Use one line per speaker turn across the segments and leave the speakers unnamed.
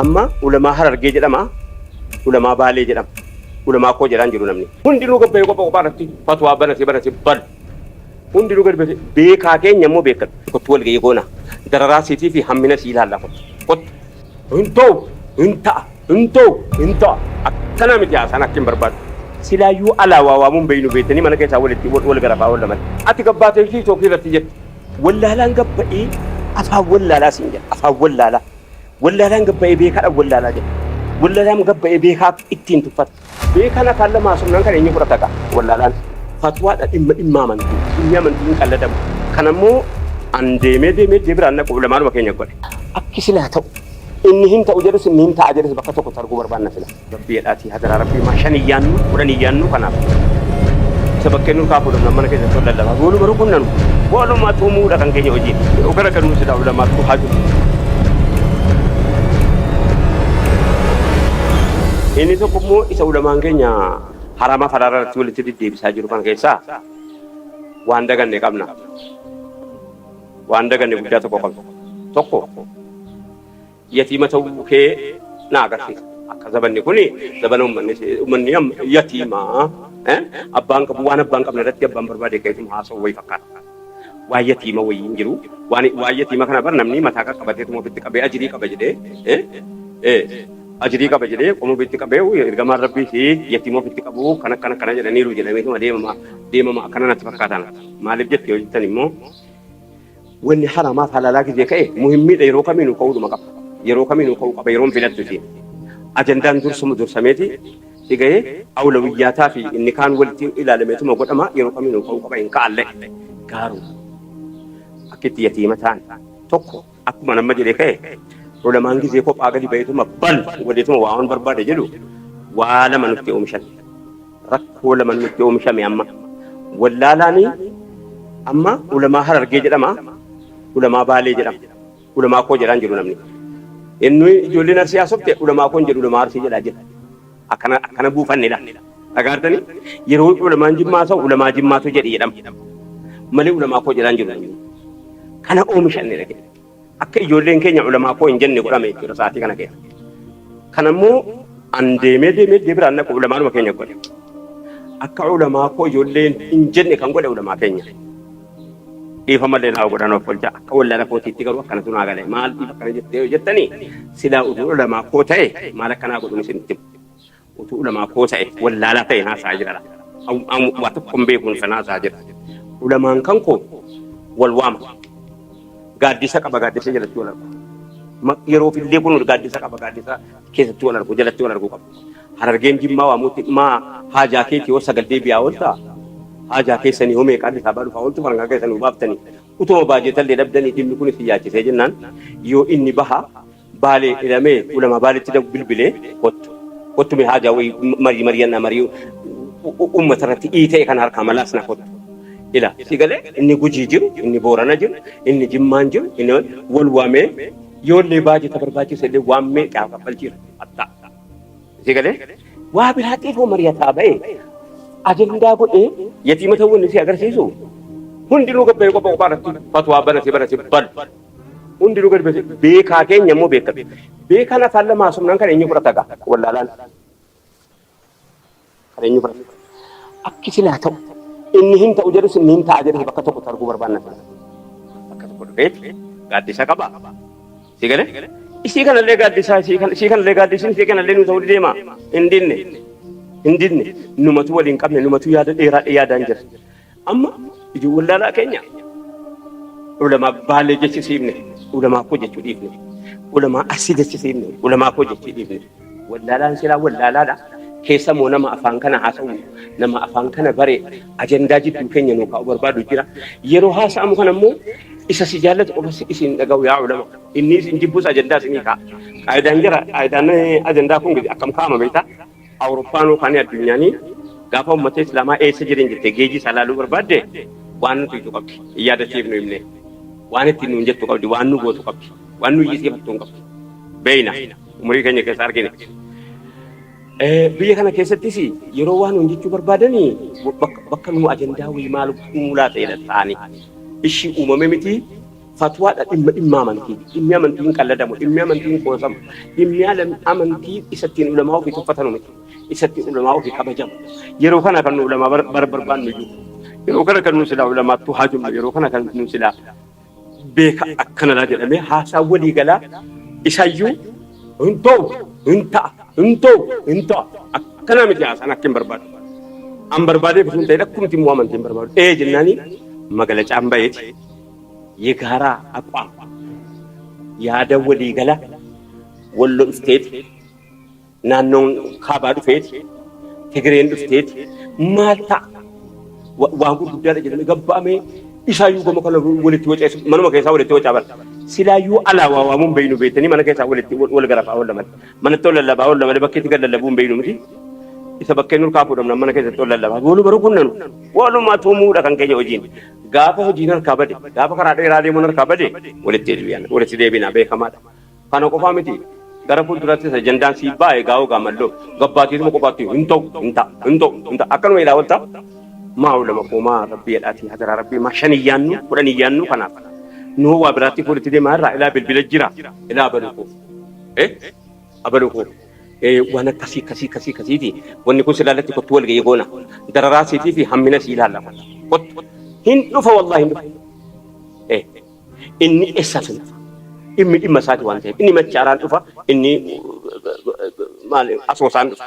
Amma ulamaa Harargee jedhama, ulamaa Baalee jedhama. Ulamaa koo jedhaan jiru namni. Hundinuu gad bahee qopha qophaa irratti fatwaa banatee banatee bal. Hundinuu gad bahee beekaa keenya immoo beekan. Kottu wal ga'ii goona. Dararaa siitii fi hammina sii ilaalla kottu. Kottu. Hin ta'u, hin ta'a, hin ta'u, hin ta'a. Akkana miti haasaan akka hin barbaadu. Silaayyuu alaa waa waamuun beeynu beektanii mana keessaa walitti wal garafaa oolla malee. Ati gabbaatee tiiktookii irratti jette. Wallaalaan gabba'ee afaan wallaalaa siin jedha. Afaan wallaalaa. Wallaalaan gabba'ee beekaadhaan wallaalaa jedha. Wallaalaan gabba'ee beekaa ittiin tuffata. Beekaan afaan lama haasofnaan kan eenyu fudhata gaa? Wallaalaan. Fatwaadha dhimma dhimma amantii. Dhimmi amantii hin qalladamu. Kanammoo an deemee deemee deebiraan naqu ulamaanuma keenya godhe. Akki silaa ta'u. Inni hin ta'u jedhus inni hin ta'a jedhus bakka tokkotti arguu barbaanna sila. Rabbii jedhaatii hadaraa rabbii maa shan iyyaannu kudhan iyyaannu kanaaf. Isa bakkee nurkaa fuudhamna mana keessatti ol lallabaa. Waluma rukunnanu. Waluma tumuudha kan keenya hojiin. Gara galuu silaa ulamaattu haa jiru. Inni tokko immoo isa ulamaan keenya haramaa faraara irratti walitti deddeebisaa jiru kana keessaa waan daganne qabna. Waan daganne guddaa tokko qabna. Tokko yatiima ta'uu kee na agarsiisa. Akka zabanni kuni zabana uummanni uummanni yatiima abbaan qabu waan abbaan qabne irratti abbaan barbaade ka'eetuma haasa'u wayii fakkaata. Waan yatiima wayii hin jiru. Waan waan yatiima kana bar namni mataa qaqqabateetuma ofitti qabee ajirii qaba jedhee ajirii qaba jedhee qoma ofitti qabee ergamaan rabbii fi yatiima ofitti qabu kan akkana akkana jedhaniiru jedhameetuma deemama deemama akkana natti fakkaatan. Maaliif jette yoo jettan immoo wanni haramaaf halalaa gizee ka'e muhimmiidha yeroo kamiinuu ka'uudhuma qaba. Yeroo kamiinuu ka'uu qaba yeroon filattu isiin. Ajandaan dursumu dursameeti si gahee awlawiyyaataa fi inni kaan walitti ilaalameetuma godhama yeroo kamiinuu ka'uu qaba hin ka'alle. Gaaruu akka itti yatiima ta'an tokko akkuma nama jedhee ka'e ulamaan gizee kophaa gadi ba'eetuma bal godheetuma waa waan barbaade jedhu waa lama nutti oomishan. Rakkoo lama nutti oomishame amma. Wallaalaani amma ulamaa Harargee jedhama, ulamaa Baalee jedhama. Ulamaa koo jedhaan jiru namni. Inni ijoolleen Arsii haasofte ulamaa koo hin jedhu ulamaa Arsii jedhaa jira. Akkana akkana buufannedha. Dhagaartanii yeroo ulamaan Jimmaa haasa'u ulamaa Jimmaatu jedhi jedhama. Malee ulamaa koo jedhaan jiru namni. Kana oomishannedha. Akka ijoolleen keenya ulamaa koo hin jenne godhame jechuudha sa'aatii kana keessa. Kana immoo an deemee deemee deebiraan naqu ulamaanuma keenya godhe. Akka ulamaa koo ijoolleen hin jenne kan godhe ulamaa keenya. Dhiifama illee naa godhan of olcha. Akka wallaala kootiitti garuu akkanatu naa gale. Maal dhiifa akkana jettee yoo jettanii silaa utuu ulamaa koo ta'e maal akkanaa godhuun isinitti himu. Utuu ulamaa koo ta'e wallaalaa ta'e haasaa jira. Waa tokko hin beekuun sana haasaa jira. Ulamaan kan koo wal waama. Gaaddisa qaba gaaddisa jalatti wal argu. Yeroof illee kun gaaddisa qaba gaaddisa keessatti wal argu jalatti wal arguu qaba. Harargeen Jimmaa waamuutti maa haajaa keetii hoo sagal deebi'aa ooltaa? Haajaa keessanii hoo meeqa Addis Ababaa dhufaa ooltu farankaa keessanii baaftanii utuma baajetallee dhabdanii dhimmi kun isin yaachisee jennaan yoo inni baha Baalee ilamee ulamaa Baaleetti bilbilee kottu kottu mee haajaa wayii marii mari'annaa marii uummata irratti dhiita'e kana harkaa malaasna kottu. Ila si galee inni Gujii jiru inni Boorana jiru inni Jimmaan jiru inni wal waamee yoollee baajeta barbaachisa illee waammee kaffalchiira hattaa. Si galee waa biraa xiifoo mari'ataa ba'e ajandaa godhee yatiima ta'uu inni si agarsiisu hundinuu gabbayee qopha qophaa irratti fatwaa banatee banatee bal. Hundinuu gadi base beekaa keenya immoo beekatu. Beekaan afaan lama haasofnaan kan eenyu fudhata gaa wallaalaan. Kan eenyu fudhata. Akki silaa ta'u inni hin ta'u jedhus inni hin ta'a jedhus bakka tokkotti arguu barbaanna sila. Bakka tokko dhufeeti gaaddisa qaba. Si galee? Isii kanallee gaaddisaa isii kanallee gaaddisiin isii kanallee nu ta'uu deema. Hin dinne. Hin dinne. Numatu waliin qabne numatu yaada dheeraa yaadaan jira. Amma ijoo wallaalaa keenya ulamaa Baalee jechisiifne ulamaa koo jechuu dhiifne ulamaa Arsii jechisiifne ulamaa koo jechuu dhiifne wallaalaan silaa wallaalaadha keessa moo nama afaan kana haasa'u nama afaan kana bare ajandaa jidduu keenya nuu kaa'u barbaadu jira yeroo haasa'amu kana immoo isa si jaallatu qofa isin dhaga'u yaa ulama inni isin jibbus ajandaa isinii kaa'a qaayidaan jira qaayidaan ajandaa kun akkam kaa'ama beektaa Awurooppaan yookaan addunyaanii gaafa uummata Islaamaa eessa jiran jettee geejii isaa laaluu barbaadde waan nuti hiitu qabdi. Hin yaadachiifnu himne. Waan ittiin nuun jettu qabdi. Waan nu gootu qabdi. Waan nu iyyisiifattu hin qabdi. Beeyna. Umurii keenya keessa argine. Biyya kana keessattis yeroo waan nuun jechuu barbaadanii bakka nu ajandaa wayii maal uumuu laata jedhan ta'anii. Ishii uumame miti. Fatwaadha dhimma dhimma amantii. Dhimmi amantii hin qalladamu. Dhimmi amantii hin qoosamu. Dhimmi amantii isa ittiin ulamaa ofii tuffatanu miti. Isa ittiin ulamaa ofii kabajamu. Yeroo kana kan nu ulamaa barbaannu iyyuu. Yeroo kana kan nu silaa ulamaattuu haajomnu. Yeroo kana kan nu silaa beeka akkanadha jedhamee haasaa walii galaa isayyuu hin ta'u hin ta'a hin ta'u hin ta'a akkanaa miti haasaan akka hin barbaadu. An barbaadee bituu hin ta'in akkumti immoo amantii hin barbaadu. Ee jennaani magalacaan ba'eeti የጋራ አቋም yaada walii gala Wallo dhufteeti naannoon kaabaa dhufeeti Tigireen dhufteeti maal ta'a waan gurguddaadha jedhamee gabba'amee isaayyuu gama kana walitti waceessu manuma keessaa walitti wacaa bara. Silaayyuu alaa waa waamuun beeynu beektanii mana keessaa walitti wal garafaa oolla malee. Manatti ol lallabaa oolla malee bakkeetti gad lallabuu hin beeynu miti. Isa bakkee nurkaa fuudhamna mana keessatti ol lallabaa. Waluma rukunnanu. Waluma tumuudha kan keenya hojiin. Gaafa hojiin harkaa bade, gaafa karaa dheeraa deemuun harkaa bade walitti deebi'an, walitti deebina beekamaadha. Kana qofaa miti. Gara fuulduraattis ajandaan siif baa'e gaa'oo gaamalloo gabbaatiituma qofaatti hin ta'u hin ta'a hin ta'u hin ta'a akkanuma ilaa walta maa ulama koo maa rabbii jedhaatii hadaraa rabbii maa shan iyyaannu kudhan iyyaannu kanaaf nu waa biraatti walitti deemaa irraa ilaa bilbila jira ilaa abaluu koo eh abaluu koo waan akkasii akkasii akkasii akkasiiti wanni kun silaalatti kottu wal ga'ii goona dararaa siitii fi hammina sii ilaalla kottu hin dhufa wallaahi hin dhufa inni eessaatu dhufa dhimmi dhimma isaati waan ta'eef inni machaaraan dhufa inni maal asoosaan dhufa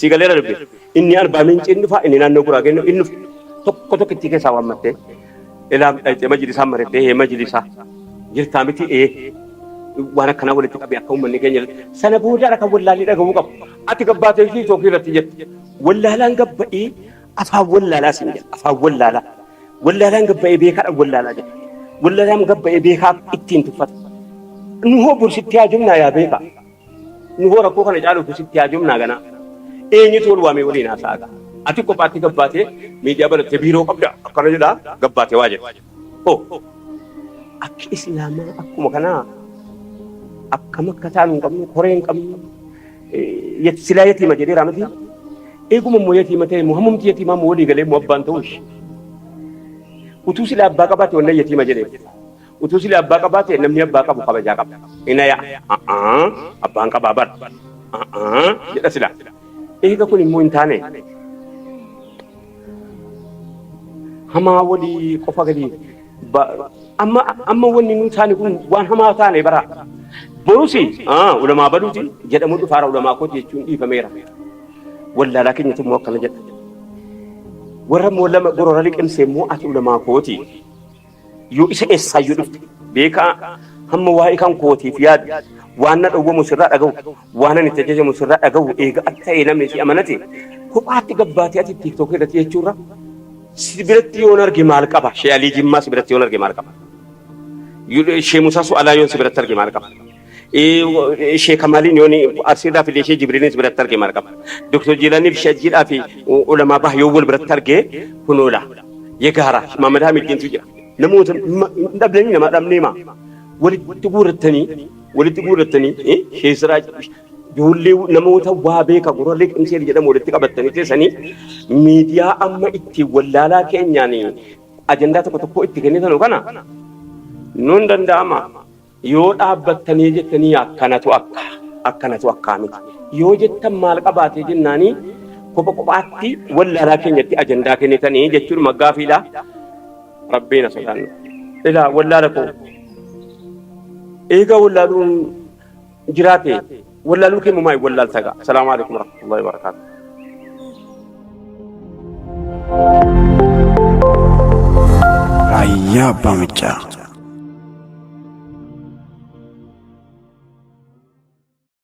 si galeera dubbi inni arbaa minciin dhufa inni naannoo guraageen inni dhufa tokko tokkitti keessaa waammattee ilaa dhayxee majlisaa marettee hee majlisaa jirtaa miti ee waan akkanaa walitti qabe akka uummanni keenya sana boodaadha kan wallaalli dhaga'uu qabu. Ati gabbaatee fi tookii irratti jette. Wallaalaan gabba'ee afaan wallaalaa siin jedha. Afaan wallaalaa. Wallaalaan gabba'ee beekaadhaan wallaalaa jedha. Wallaalaan gabba'ee beekaa ittiin tuffata. Nu hoo bor sitti haajomnaa yaa beekaa. Nu hoo rakkoo kana caaluuf sitti haajomnaa ganaa. Eenyutu wal waamee waliin haasa'a gaa. Ati kophaatti gabbaatee miidiyaa banattee biiroo qabda akkana jedhaa gabbaatee waa jedha. Hoo akki islaamaa akkuma kanaa akkam akka taanu hin qabnu koree hin qabnu silaa yatiima jedheera miti. Eeguma immoo yatiima ta'e immoo hammumti yatiimaa immoo walii galee immoo abbaan ta'u ishee. Utuu silaa abbaa qabaate wannan yatiima jedhee. Utuu silaa abbaa qabaate namni abbaa qabu kabajaa qaba. Ina yaa abbaan qabaa bar jedha silaa. Eega kun immoo hin taane hamaa walii qofa gadi amma amma wanni nu taane kun waan hamaa taane bara. Borusi ulamaa baduuti jedhamu dhufaara ulamaa kooti jechuun dhiifameera. Wallaalaa keenyatu immoo akkana jedha. Warra immoo lama gorora liqimsee immoo ati ulamaa kooti. Yoo isa eessaayyuu dhufte beekaa hamma waa'ee kan kootiif yaadu waan na dhowwamu sirraa dhaga'u waan ani itti ajajamu sirraa dhaga'u eega ati ta'e namni si amanate kophaatti gabbaatee ati tiiktookii irratti jechuurra si biratti yoon arge maal qaba shee Alii Jimmaa si biratti yoon arge maal qaba shee Musaa Su'alaa yoon si biratti arge maal qaba Shee Kamaaliin yoon Arsiirraa fidee shee Jibriiliin si biratti arge maal qaba Doktor Jiilaanii fi shee Ajjiidhaa fi ulamaa baha yoo wal biratti arge kunoola Yegaara Maamad Hamiddiintu jira. Namoota hin dhabdanii nama dhabnee maa walitti guurrattanii walitti guurrattanii sheesiraa ijoollee namoota waa beeka gurra liqimsee jedhamu walitti qabattanii teessanii miidiyaa amma ittiin wallaalaa keenyaan ajandaa tokko tokko itti kennitanu kana nun danda'ama. Yoo dhaabbattanii jettanii akkanatu akka akkanatu akkaa miti. Yoo jettan maal qabaatee jennaanii kopha kophaatti wallaalaa keenyatti ajandaa kennitanii jechuun maggaafiidha. Rabbiin sodaannu. Ilaa wallaala koo eegaa wallaaluun jiraate wallaaluu kee mumaa hin wallaalta gaa. Salaamu alaikum warahmatullahi wabarakatuh.
Raayyaa Abbaa Maccaa.